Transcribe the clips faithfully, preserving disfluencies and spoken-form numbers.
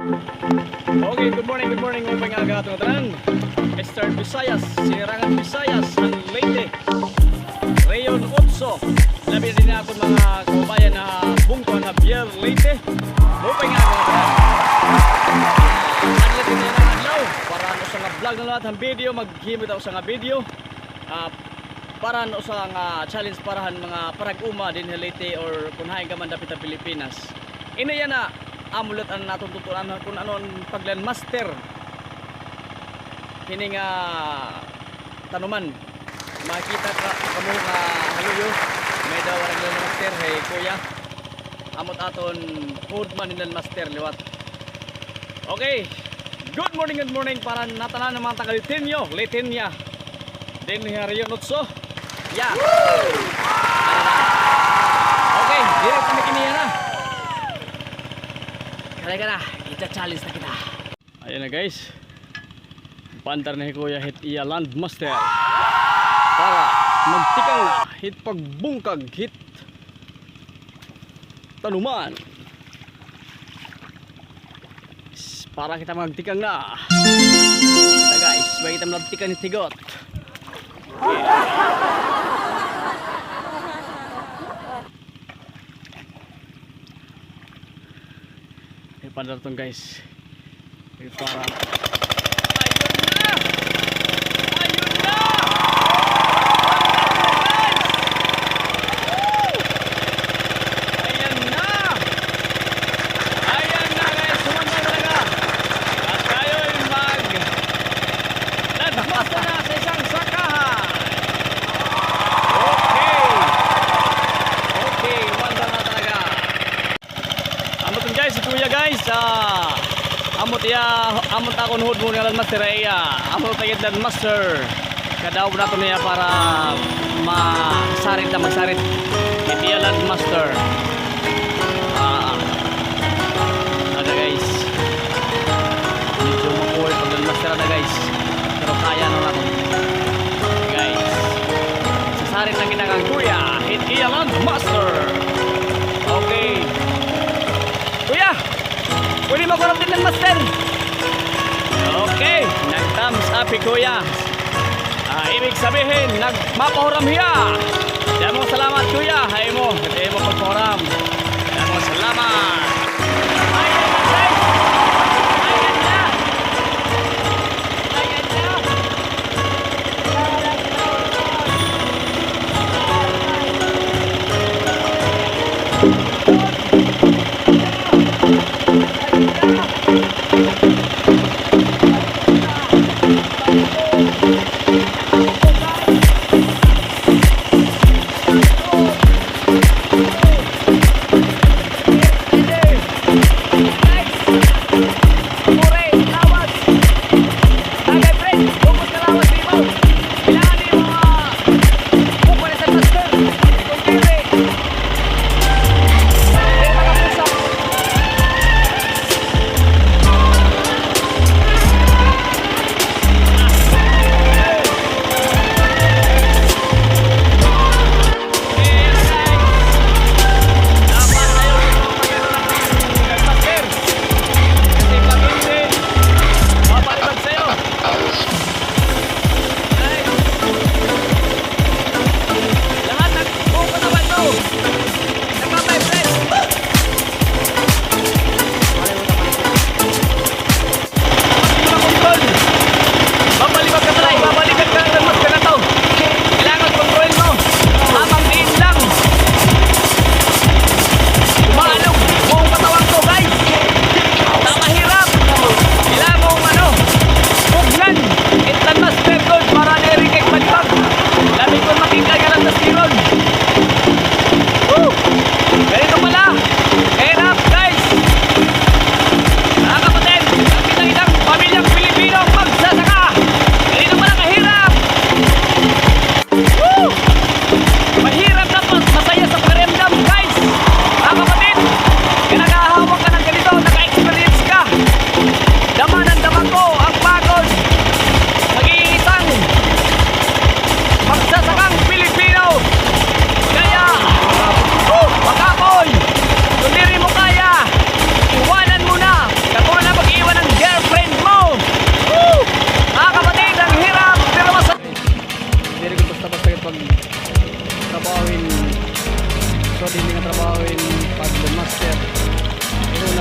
Okay, good morning, good morning, maupay nga aga ha aton ngatanan. Eastern Visayas, Sinirangan Visayas, han Leyte, Rehiyon Otso. Labi na dinhi an aton mga kababayan ha bungto han Javier, Leyte. Maupay nga aga ha aton ngatanan. Adlaw kita yana nga adlaw, para han usa nga vlog na liwat han video, maghimo kita usa nga video. Ah, para han usa nga challenge para han mga parag-uma dinhi ha Leyte or kon hain ka man dapit ha Pilipinas. Ini yana, amo liwat an aton tutunan kon ano an pag-Landmaster hini nga tanuman. Makita ka, kamo nga haluyo, may-ada waray Landmaster, hi Kuya. Amo it aton foreman hin Landmaster liwat. Okay. Good morning, good morning para han ngatanan nga mga taga-Leyteño, Leyteña. Dinhi ha Rehiyon Otso. Yeah. Ano na? Okay, diri kami kiniya na. Kara, kara, icha-challenge na kita. Ayan na, guys. Paandar na hi Kuya hit iya Landmaster para magtikang na hit pagbungkag hit tanuman. S-, para kita magtikang na. Ito, guys, may kita magtikang hit higot. May paandar ton, guys. May para. Ayun na! Ayun na! Ayun na, guys! Woo! Ayan na! Ayan na, guys! Sumandal talaga! At tayo'y mag-Landmaster na sa isang sakahan! Okay! Okay, umandar na talaga! Amo ton, guys, si Kuya, guys, ah, amo it iya, amo it akon hudmo nga Landmaster, ay, ah, amo it iya Landmaster. Kadaog naton niya para masarit na magsarit. It iya Landmaster. Ah, ada, guys. Medyo makulit pag-Landmaster ada, guys. Pero kaya na naton. Guys, sasarit na kita kan Kuya. It iya Landmaster. Okay. Kuya, pwede makuram hit Landmaster? Okay, nag-thumbs up hi Kuya. Ah, ibig sabihin, nagmapahuram hiya. Damo nga salamat, Kuya. Ha imo, ha imo pagpahuram. Damo nga salamat. Ayan na, guys. Ayan na. Ayan na.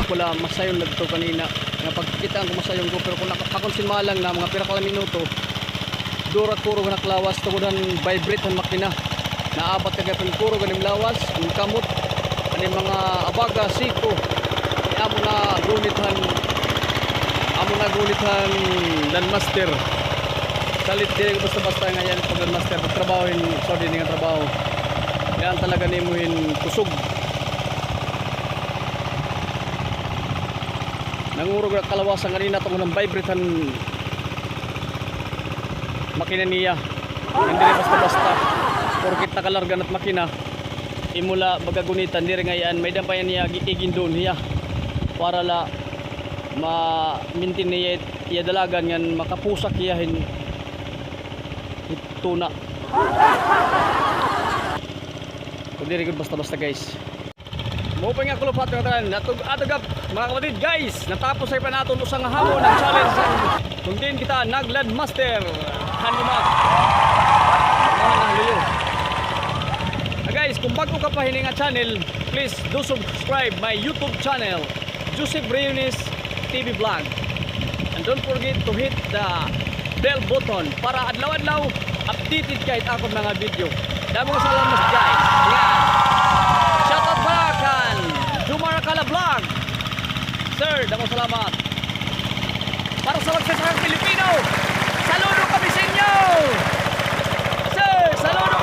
Wala, masayon la ito kanina. Nga pagkita ko, masayon ko, pero kon ak-, akon sinmalan nga mga pira ka la minuto, dura kurog an ak lawas tungod han vibrate han makina. Naabat ka gihapon kurog an im lawas, an kamot, an im mga abaga, siko. Amo na gunit han, amo na gunit han Landmaster. Salit diri basta-basta nga iya pag-Landmaster, pagtrabaho hin Saudi ini nga trabaho. Kailangan talaga nimo hin kusog. Nangurog an kalawasan kanina tungod han vibrate han makina niya. Diri basta-basta. Porket nakalarga na it makina, imo la pagkagunitan, diri ngay-an, may-ada pa niya gi-, igindoon hiya. Para la ma-maintain niya it iya dalagan ngan makapusak hiya hin, hin tuna. So, diri gud basta-basta, guys. Maupay nga kulop ha aton ngatanan. Atog, atog up, mga kapatid, guys. Natapos na pa naton usa nga hamon an challenge han kon diin kita nag-Landmaster han uma. Mga naluyo. Ah, guys, kung bag-o ka pa hini nga channel, please do subscribe my YouTube channel, Joseph Briones T V Vlog. And don't forget to hit the bell button para adlaw-adlaw updated ka hit akon mga video. Damo nga salamat, guys. Yan. Shout out pala kan Jomar Acala Vlog. Sir, damo salamat. Para sa magsasakang Pilipino, saludo kami sa inyo. Sir, saludo